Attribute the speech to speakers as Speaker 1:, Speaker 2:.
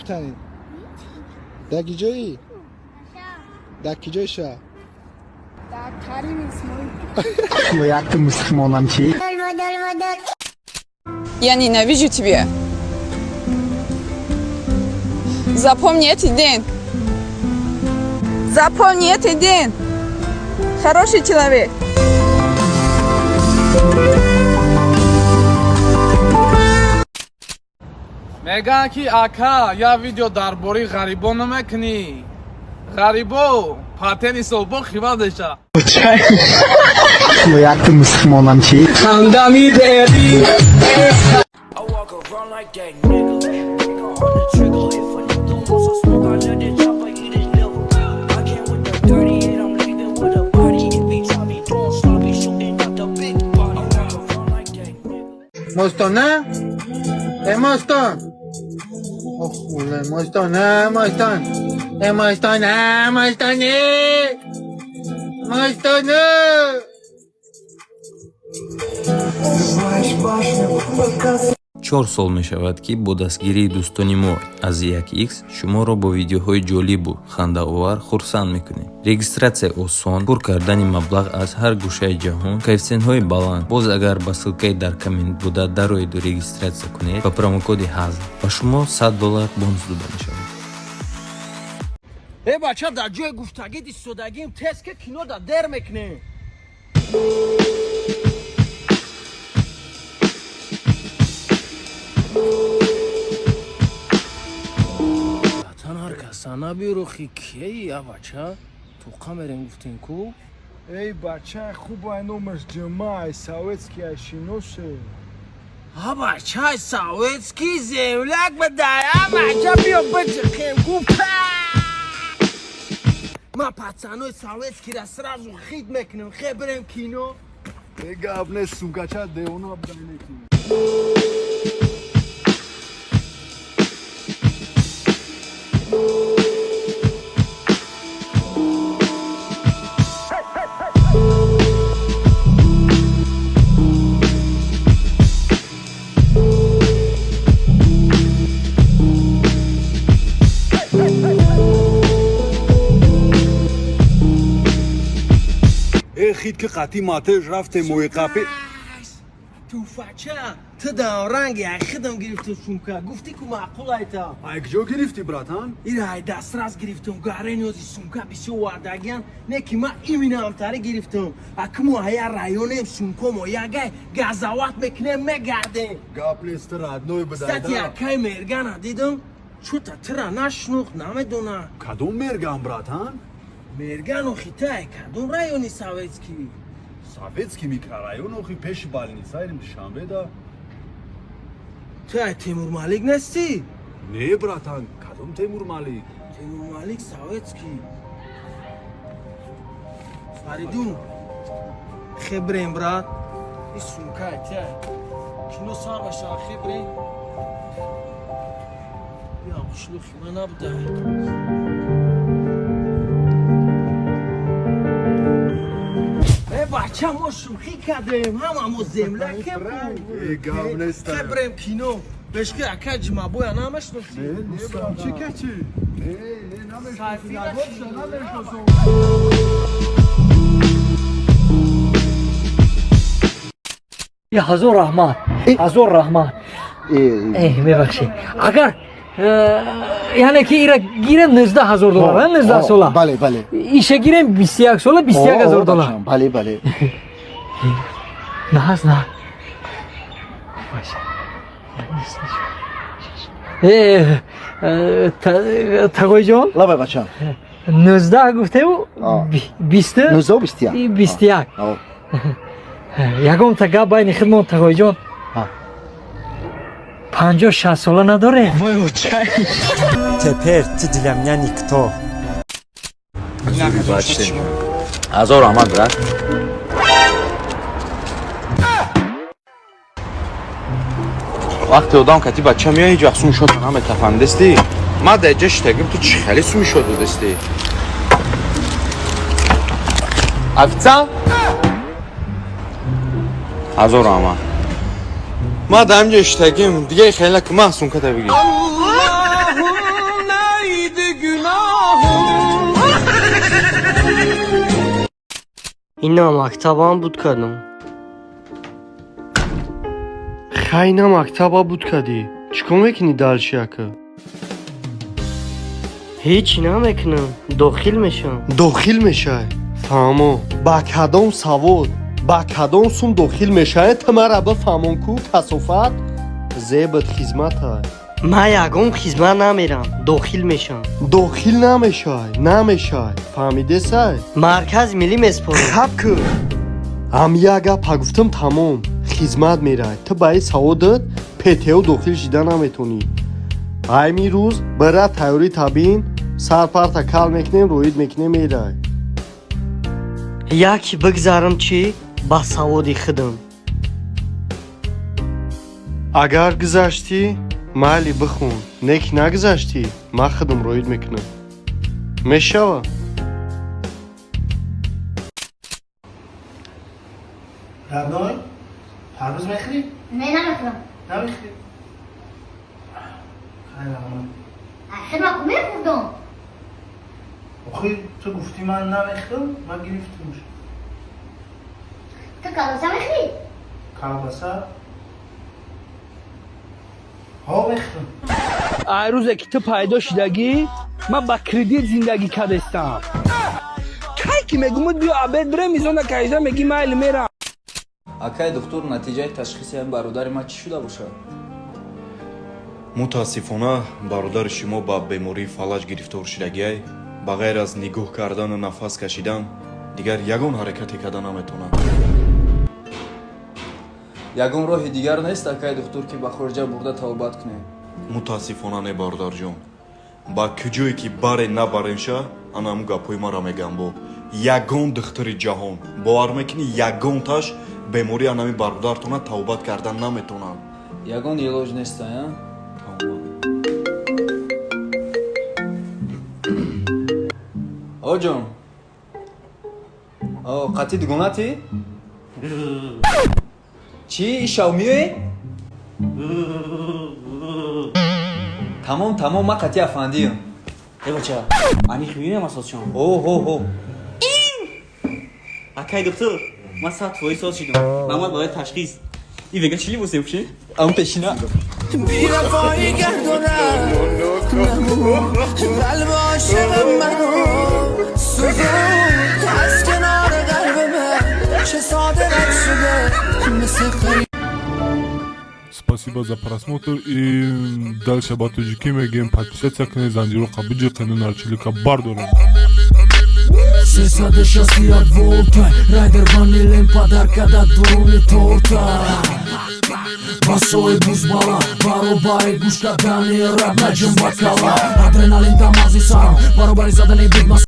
Speaker 1: Гуфтанӣ? Дар киҷоӣ? Дар киҷои шаҳр?
Speaker 2: Дар Карим Исмоил.
Speaker 3: Якта мусулмонам чӣ?
Speaker 4: Я ненавижу тебя. Запомни этот день. Запомни этот день. Хороший человек.
Speaker 5: Мегӯянд, ки ака, як видео дар бораи ғарибо намекунӣ. Ғарибо патени солбо хивадеша.
Speaker 3: Якта мусулмонам чӣ?
Speaker 6: I walk around like that nigga. Finger on the trigger. If a nigga wants some smoke, I let it chopper eat his liver. I came with the 38, I'm leaving with a body. If he try me doing sloppy, shooting out the big body. I walk around like that nigga.
Speaker 7: Мостона? Э, Мостон! Охуле, Мостон, э, Мостон! Э, Мостон, э, Мостон, э! Мостон, э!
Speaker 8: 4 сол мешавад, ки бо дастгирии дӯстони мо аз 1x шуморо бо видеоҳои ҷолибу хандаовар хурсанд мекунем. Регистратсия осон, пур кардани маблағ аз ҳар гӯшаи ҷаҳон, коэффисиентҳои баланд. Боз агар ба ссылкаи дар коммент буда дароеду регистратсия кунед, ба промокоди ҳазл ба шумо 100 доллар бонус дода мешавад.
Speaker 9: Э, бача, дар ҷои гуфтагид истодагим, тез ки кино да дер мекунем. Ватан, ҳар каса набирохи кияи, я бача, тоқа мерем гуфтем ку.
Speaker 1: Эй, бача, хубай, номаш Ҷумай, советский ай, шиносе.
Speaker 9: А, бачай советский земляк бадай, а, бача, биё биҷиқем ку. Ма пацанои советскийра сразу хит мекунем, хе бирем кино.
Speaker 1: Э, гап нест, сумкача девона будай некӣ.
Speaker 10: Э, хит ки қатъи матеж рафтем моиқапи.
Speaker 9: Туфача, ту давранги ай хидам гирифтум сумка, гуфтӣ ку маъқул айта.
Speaker 10: Ай куҷо гирифтӣ, братан?
Speaker 9: Ира ай дастрас гирифтум, гарен ёзи сумка бисёр вардагиян, не ки ма имина ҳамтарӣ гирифтум. Акмо ая районем, сумкомо ягай газават мекунем, мегардем.
Speaker 10: Гап нест, родной.
Speaker 9: Кстати,
Speaker 10: бидайда.
Speaker 9: Акай Мергана дидам, чута тира нашнохт, намедона.
Speaker 10: Кадом Мерган, братан?
Speaker 9: Мерган охитай кадом райони Советский?
Speaker 10: Советский микрорайон, охи, пеши больницаи Душанбеда.
Speaker 9: Ту ай Темурмалик нестӣ?
Speaker 10: Не, братан, кадом Темурмалик?
Speaker 9: Темурмалик Советский. Фаридун, хебрем, брат, и сумкай тя кино сар мешава, хебрем. Я шлухи ма набуда. Э, бача, мо шӯхӣ кардем, ҳама мо землякем.
Speaker 10: Э, гап нест.
Speaker 9: Хебрем кино, бешки ака Ҷумабоя намешносӣ?
Speaker 10: Не, брат, чӣ качи? Не, не, намешносам, намешносам.
Speaker 11: Я ҳазор раҳмат, ҳазор раҳмат. Э, мебахшед, агар яъне ки ира гирем 19 000 доллар, 19 сола.
Speaker 3: Бале, бале.
Speaker 11: Иша гирем 21 сола, 21 000 доллар.
Speaker 3: Бале, бале.
Speaker 11: На ҳаст, на. Э, тағоиҷон.
Speaker 3: Лабай, бачам.
Speaker 11: 19 гуфтему, бисту
Speaker 3: 19, 21.
Speaker 11: 21. Ягон та гап байни худмон, тағоиҷон, 50-60 сола надорем.
Speaker 12: Теперь ты для меня никто.
Speaker 13: Ҳазор раҳмат, брат. Вақте одам кати бача меоя, ҳеҷ вақт сум шода наметафандестӣ. Ма дар ҷа шитагим, ту чӣ хеле сум шода дастӣ? Официант, ҳазор раҳмат. Ма дар ҳамҷо шитагим, дига хеле ки ман сумката бигир.
Speaker 11: Ина мактабам буд кардам.
Speaker 7: Хай, на мактаба буд кардӣ, чӣ кор мекунӣ дальше, ака?
Speaker 11: Ҳеҷ намекунам, дохил мешавам.
Speaker 7: Дохил мешай, фаҳмо. Ба кадом савод, ба кадом сум дохил мешай, ту мара бифаҳмон ку, касофат. Зебат хизматай.
Speaker 11: Ман ягон хизмат намерам, дохил мешавам.
Speaker 7: Дохил намешай, намешай, фаҳмидесай?
Speaker 11: Маркази миллӣ меспорам.
Speaker 7: Хаб кӯ, ҳам як гапа гуфтам, тамом. Хизмат мерай, ту ба ин саводат ПТУ дохил шида наметонӣ. Ҳамин рӯз бира, тайёрӣ табин, сарпарта кал мекунем, роид мекунем, мерай.
Speaker 11: Яке бигзарам чӣ, ба саводи худам.
Speaker 7: Агар гузаштӣ, майли, бихун, не ки нагузаштӣ, ман худам роид мекунам, мешава.
Speaker 9: Родной, тарбуз мехӯрӣ?
Speaker 2: Не, намехӯрам.
Speaker 9: Намехӯрӣ? Хай, раҳмат.
Speaker 2: Ахир ман мехӯрдам.
Speaker 9: Охир ту гуфтӣ ман намехӯрам, ман гирифтамш.
Speaker 2: Ту колбаса мехӯрӣ?
Speaker 9: Колбаса? Ҳо, мехӯрам.
Speaker 12: Ай рӯзе ки ту пайдо шидагӣ, ман ба кредит зиндагӣ кардестам. Кай ки мегумуд биё обед бирем, изона кайза мегӣ майли, мерам.
Speaker 14: Акай духтур, натиҷаи ташхиси ҳам бародари ман чӣ шуда бошад?
Speaker 15: Мутаассифона, бародари шумо ба бемории фалаҷ гирифтор шудагиай. Ба ғайр аз нигоҳ кардану нафас кашидан, дигар ягон ҳаракате карда наметавонад.
Speaker 14: Ягон роҳи дигар нест, акай духтур, ки ба хориҷа бурда табобат кунем?
Speaker 15: Мутаассифона, не, бародарҷон. Ба куҷое ки баре набаремша, ана ҳамун гапҳои маро мегӯям. Бо ягон духтури ҷаҳон, бовар мекунӣ, ягонташ бемории анами бародартона табобат кардан наметавонанд.
Speaker 14: Ягон илоҷ нест, а? Оҷон, қатъи дугонатӣ чӣ ишав миёӣ? Тамом, тамом, ман қатъи афандиам.
Speaker 16: Э, бача, аних миёям асосшон.
Speaker 14: О, ҳо, ҳо.
Speaker 16: Акай духтур, ман 100% соз шидам. Мамад барои ташхис. И вега чӣ либосе пӯшид?
Speaker 14: Ам пешина.
Speaker 6: بیوفایی گردونم قلب عاشق منو سوزون از کنار قلب من چه ساده رد شده مثل خیلی.
Speaker 17: Спасибо за просмотр и дальше ба тоҷикӣ мегӯем: подписаться кунед, занҷироқа биҷиқену нарчилика бардорем.
Speaker 6: 361 волта райдер ванилен подарка да дуруни торта. Басои бузбала баробари гӯш кардани раб наҷим бакала. Адреналин да мағзи сарам баробари задани бигма.